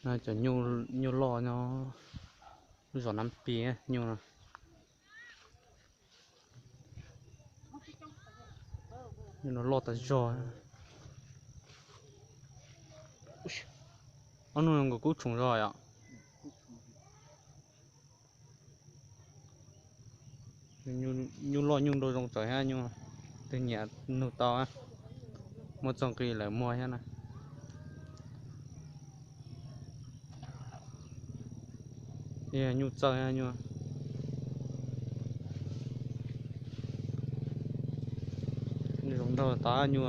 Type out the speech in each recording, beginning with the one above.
No cov nyuj loj no, lub zos Nab Pis nyuj no. Nyuj no loj tas zog. Ob nub no nkawd kub tshoom zog yom. Nyuj loj nyuj nrau zoo tsawv thiab nyuj, twg nyiam nug tau, muaj txoj nqi lawv muag thiab na. Nyuj txawj thiab nyuj. Zoo nraug tas nyuj.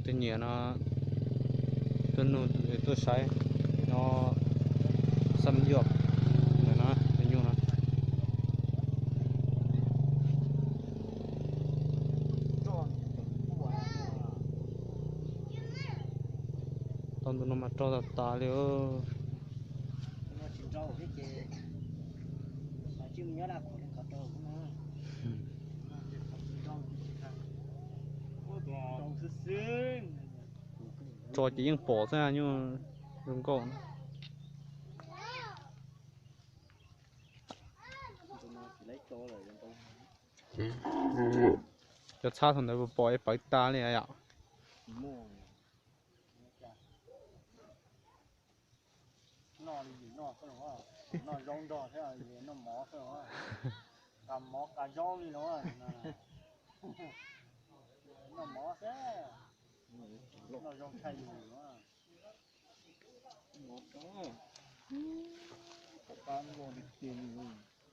Twg nyiam no tuaj nug tuaj saib no, xab yoj no, nyuj no. Tau ntu no mas rog tas tas li. Tso ces yeej pom xwb, nyuj zoo nkauj. Cov txhab thaum ntawd puas pom es pawv tas li yom? Noj li yus noj xwb los, noj zaub nrog thiab noj mov xwb los, qa mov qa zaub li los, noj mov xwb, noj zoo tshaj yus los.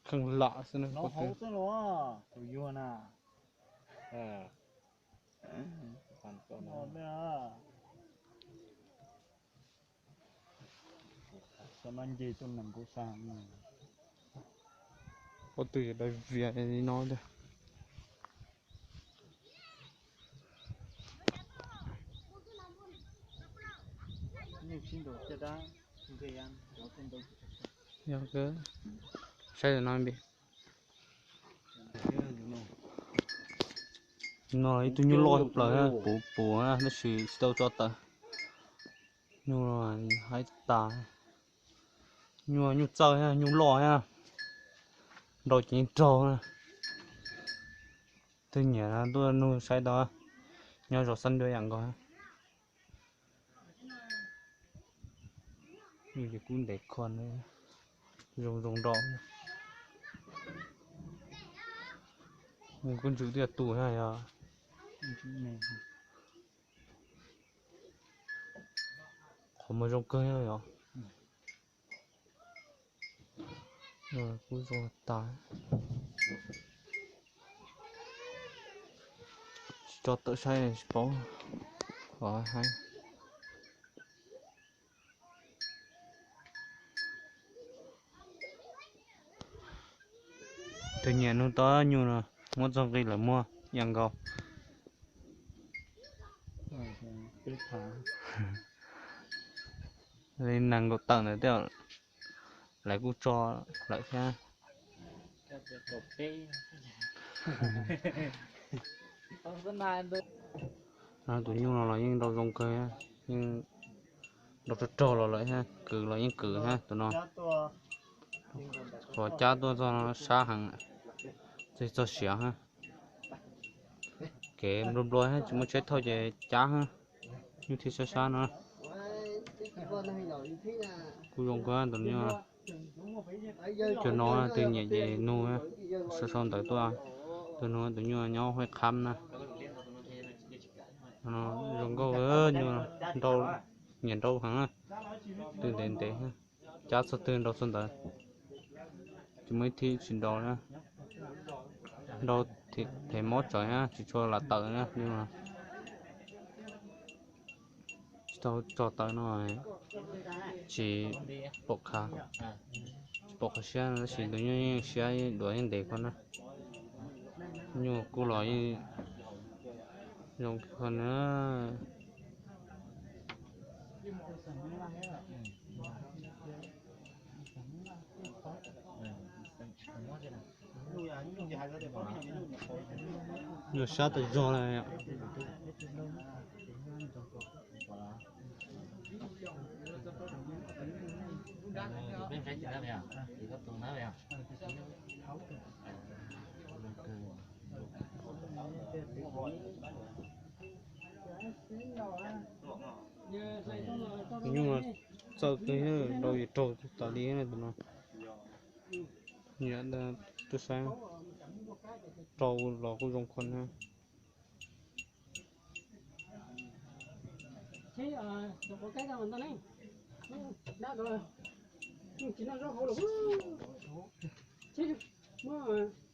Kheej lam xwb na, hauv xwb los tus yuag na. Pob tw yog dai vias li no tiag. Saib no, no ib tug nyuj loj plaws, puv puv tab sis tsis tau tso tawm. Nyuj haib tas. Nyuj, nyuj txawj thiab nyuj loj thiab, nrau ceev raug. Twg nyiam tuaj nug saib tau, nyob zos Xab Nduab yam nkaus. Nyuj ces kub ntev kho, zoo zoo nrau. Kub ntsws tiaj tus thiab yog. Qhov muag zoo kawg yog. Kub zoo tas. Tsis tso tawm saib tsis paub. Twg nyiam nug tau nyuj no, muab txoj nqi lawv muag yam nkaus. Li nees nkaum tawm ntawd tej lawv kuj tso lawm thiab. Tus nyuj no los yeej nrau zoo kawg, yeej nrau rog rog los lawm thiab, kwv los yeej kwv thiab tus no. Qhov cab tuaj txog no sab heev, txog siav thiab. Kev nplua nplua thiab tsis muaj tsheb thauj ces cab thiab, nyuj thiaj sab sab no. Kuj zoo kawg tus nyuj. Cov no twg nyiam ces nug, sau sau ntawv tuaj. Tus no tus nyuj nyob Huaj Qhab na. Zoo nkauj, nyuj nrau, nyiam nrau heev na. Twg ntev ntev, cab txog twg nrau txog ntawd, tsis muaj ib thib tsis nrau na. Nrau them mob tsawv na, tsis tshua lam tawm na. Tsis tau tso tawm no, tsis pom qhov, tsis pom qhov siab tab sis tus nyuj yeej siab duav yeej ntev kho na. Nyuj kuj los yeej zoo kho na. Nyuj sab tas zog li. Peb saib tsis na, tsis koj tus na. Nyuj txawj kawg, rau yus raug tas li tus no. Yam tub sab rau los kuj zoo kho na. Seb, cov quav kaib tau ntau ne, dab tsis noj zaub hauv los, seb muab